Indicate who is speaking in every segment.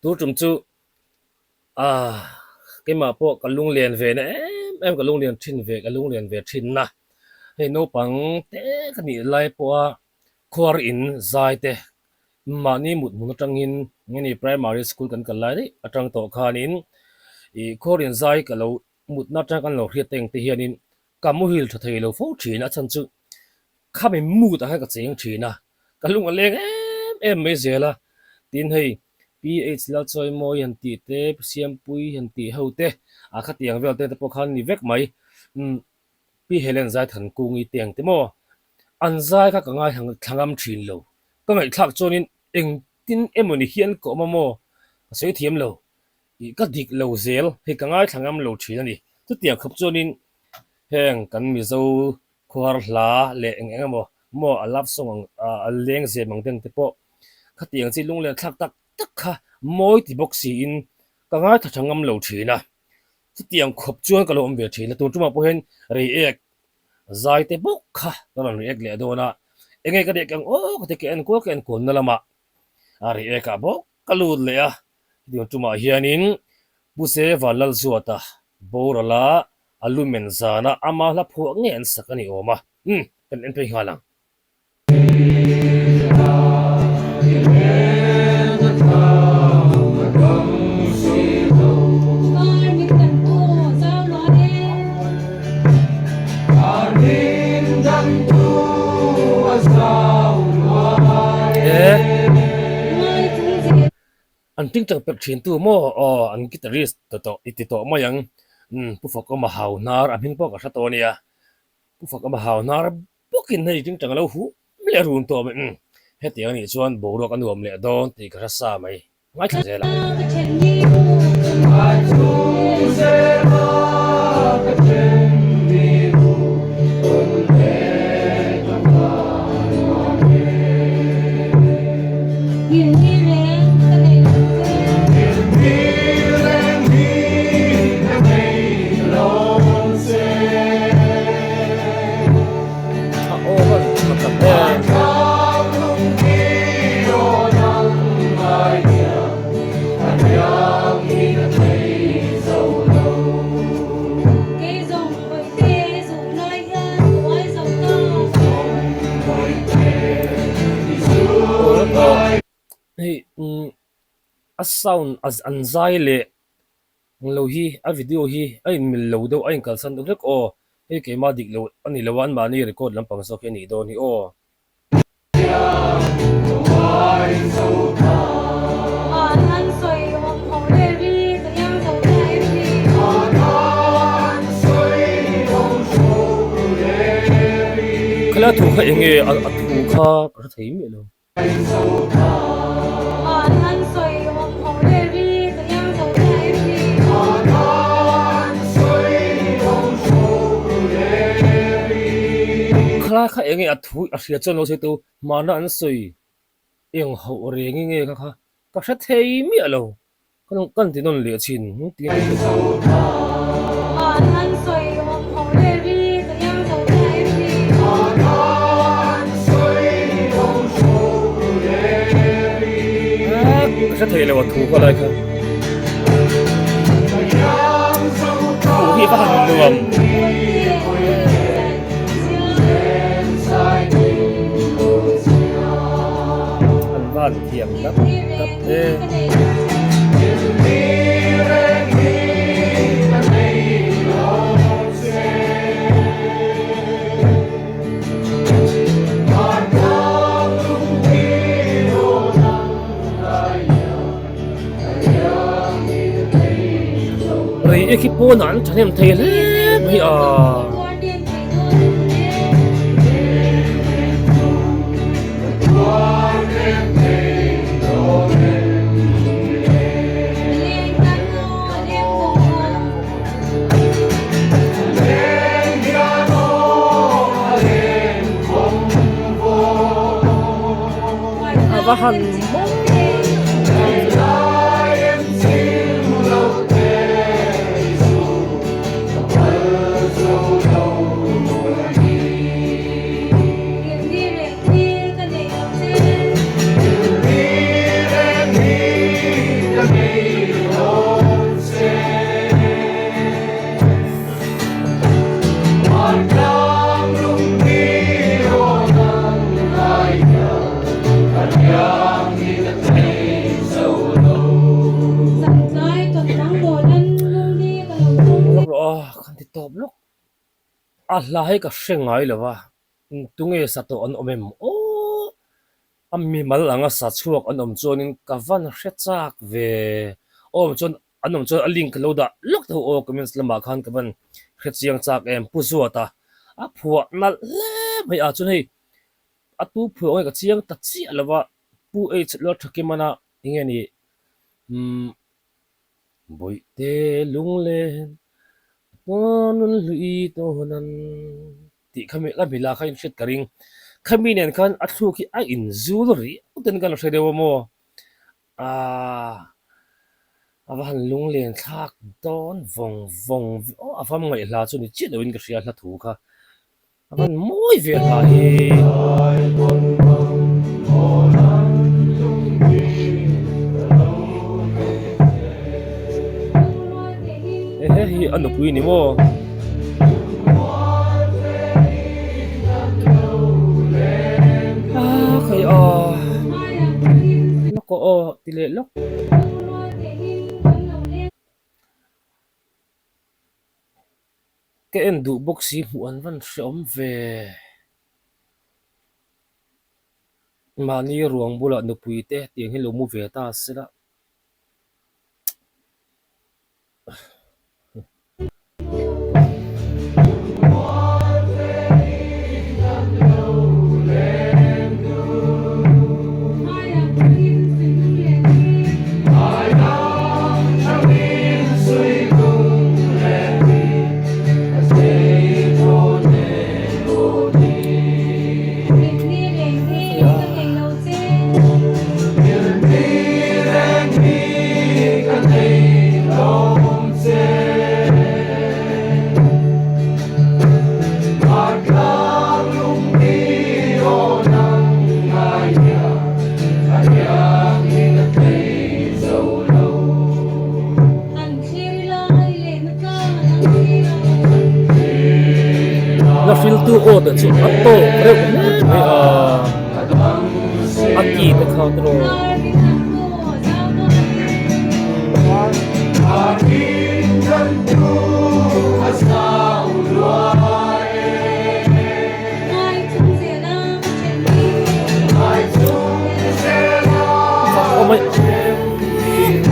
Speaker 1: Tur tum chu ah keimah pawh ka lunglen ve na em em ka lunglen thin ve ka lunglen ve thin na hei naupang te ka nih lai pawha khuar in zai te mahni mut hmun atangin nge ni primary school kan kal lai daih atang tawh khanin ih khuar in zai ka lo mutna atang kan lo hriat teng te hianin ka muhil tha thei lo fo thin a chhan chu khami mood ah khan ka cheng thin a ka lung a leng em em mai zel a tin hei PH Lalchawimawi han tih te Siampui han tih ho te ah khatiang vel te te pawh khan ni vek mai umm Pi Helen Zaithankungi te ang te maw an zai kha ka ngai thla ngam thin lo ka ngaihthlak chuanin engtin emawni hian ka awm a maw ka sawi thiam lo. Ih ka dik lo zel, hei ka ngaithla ngam lo thin a ni. Chutiang khawp chuanin heng kan Mizo khuar hla leh eng eng emaw maw a love song ang a leng zem ang deng te pawh khatiang chi lunglen thlak tak tak kha mawi ti bawk siin ka ngaithla tha ngam lo thin a. Chutiang khawp chuan ka lo awm ve thin a, tun tumah pawh hian reiek zai te bawk kha ka rawn reiek leh dawn a, enge ka reiek ang aw ka ti ka enkual ka enkualna lamah a reiek ah bawk ka lut leh a. Hetiang tumah hianin Pu Se Vanlalzuata borala a lumen zana ama hla phuah nge an sak a ni awm a, umm kan en phei nghal ang. An tingtang pek thin tu maw aw an guitarist ta tawh i ti tawh mai ang umm Pu Fakawma hau hnar a hming pawh ka hre tawh a nia Pu Fakawma hau hnar bawkin hei tingtang a lo huh leh run tawh mai umm hetiang anih chuan boruak a nuam leh dawn tih ka hre sa mai ngaithla zel ang. A aw va tha tak em. Hei a sound an zai leh lo hi a video hi a inmil lo deuh a inkalsan deuh hlek aw hei keimah dik loh a ni lo a anmahni record lampang zawk hi a nih dawn hi aw. Khala thu kha eng nge a thu kha ka hre thei miah lo. Khalai kha eng nge a thu a hria chuan lo sawi teu hmana an sawi eng hauh reng nge kha kha ka hre thei miah lo. Kan ti nawn leh chin tiin ka hre thei. Ka hre thei lo a thu kha lai kha. Hmuh hi va han nuam. An van thiam dap dap e. Rei ek hi pawnah an thahnem thei hle mai a. A va han mawi A hla hi ka hre ngai lo va, tunge sa tawh an awm em aw? A mimal anga sa chhuak an awm chuanin ka van hre chak ve. Awm chuan an awm chuan a link lo dah lawk tho aw comments lamah khan ka van hre chiang chak em Pu Zuata a phuah nalh hle mai a chuan hei a tu phuah nge ka chiang ta chiah lo va Pu H Lalthakimana enge ni umm Bawihte lunglen a hlui tawn an tih kha mi la kha in hriat ka ring. Khami nen khan a thluk hi a inzul riau ten ka la hre deuh a maw? Aaa a va han lunglen thlak dawn vawng vawng aw a fam ngaihhla chu ni chiah loin ka hria hla thu kha. A van mawi ve hla hi. He hi a nupui ni maw? Ah khai a lawk aw ti leh lawk. Ka en duh bawk si hmuh an van hreawm ve. Mahni ruang bulah nupui te tiang hi lo mu ve ta sela. La hriltu aw te chu a tawk reuh hle mai a, a ki te kha tiraw.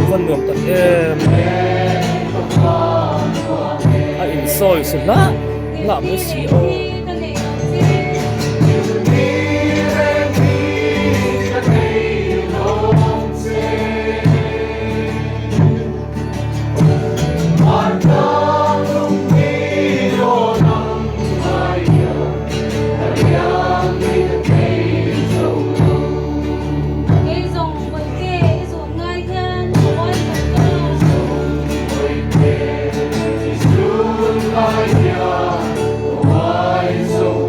Speaker 1: Van nuam tak em a insawi si hlah hlah mai si aw.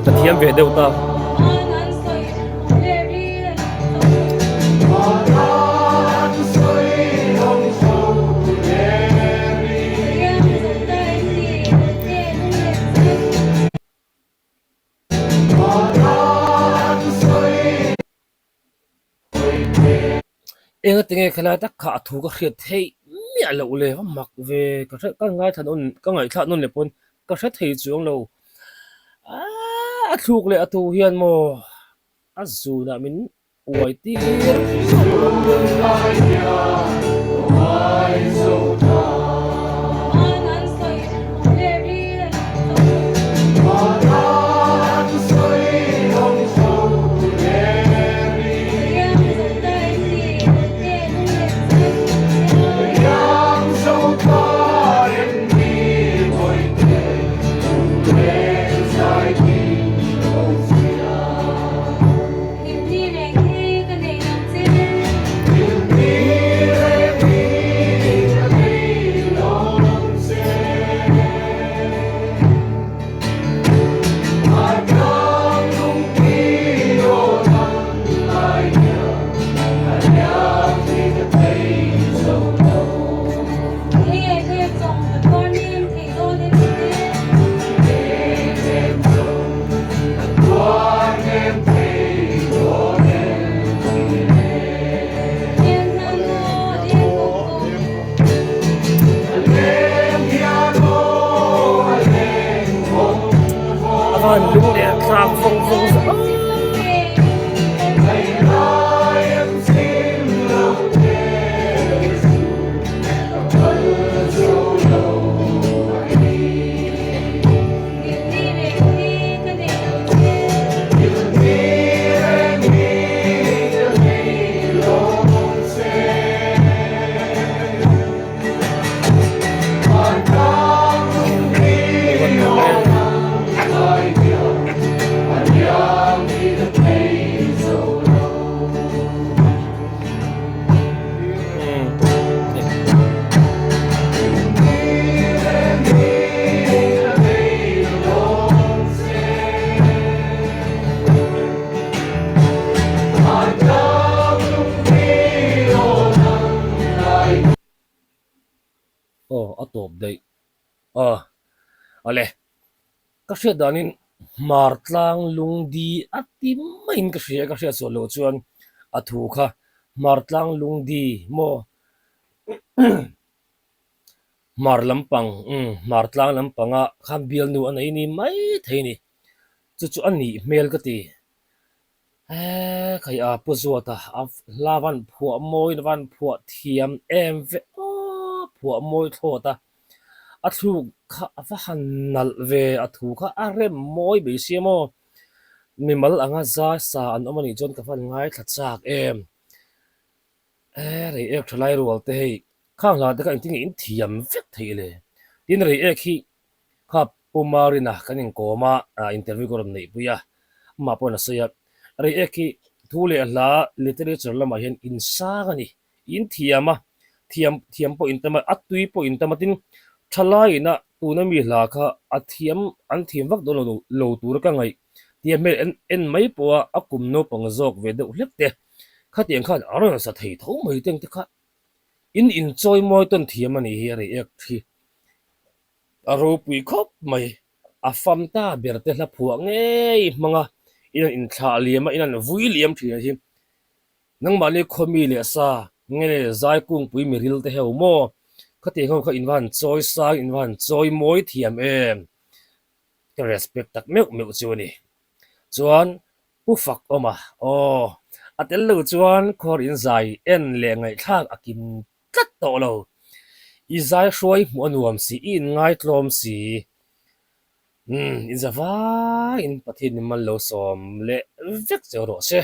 Speaker 1: Ka thiam ve deuh ta. Enga tinge khelai tak kha a thu ka hriat theih miah loh le va mak ve ka hre ka ngaithla nawn ka ngaihthlak nawn leh pawn ka hre thei chuang lo aaa a thluk leh a thu hian maw a zunah min uai tir van lunglen thlak vawng vawng zawh a. Aw a tawp daih a awle ka hriat danin hmar tlang lungdi a ti maiin ka hria ka hriat sual loh chuan a thu kha hmar tlang lungdi maw hmar lampang umm hmar tlang lampanga khan bialnu a nei ni mai thei a ni chu chu a nih hmel ka ti. Eee khai a pu Zuata a hla van phuah mawi na van phuah thiam em ve aw phuah mawi thlawt a, a thluk kha a va han nalh ve a thu kha a rem mawi bei sia maw mimal anga za sa an awm anih chuan ka van ngaithla chak em eee rei ek tha lai rual te hei khang hla te kha engtin nge in thiam vek theih le tin rei ek hi Kha Pu Marina kan inkawm a, interview ka rawn neihpui a, amah pawhin a sawi a, Reiek hi thu leh hla literature lamah hian insang a ni, in thiam a, thiam thiam pawh intam a, a tui pawh intam a, tin thalaiin a tuna mi hla kha a thiam an thiam vak dawn lo lo tura ka ngaih tia hmel en en mai pawha a kum naupang zawk ve deuh hlek te khatiang khan a rawn sa thei tho mai te ang te kha in inchawi mawi tawn thiam a nih hi a Reiek hi. A ropui khawp mai. A fam ta ber te hla phuah ngei hmang a, in an inthlah liam a, in an vui liam thin a hi. Nangmahni khawmi leh sa nge zai kungpui miril te ho maw? Khatiang ho kha in va han chawi sang, in va han chawi mawi thiam em? Ka respect tak meuh meuh chu a ni. Chuan Pu Fak awm a, aw, a tel lo chuan khuar in zai en leh ngaihthlak a kim tlat tawh lo. I zai hruai hmuh a nuam si, i inngaitlawm si. Umm, in za vaiin Pathian min mal lo sawm leh vek cheu rawh se.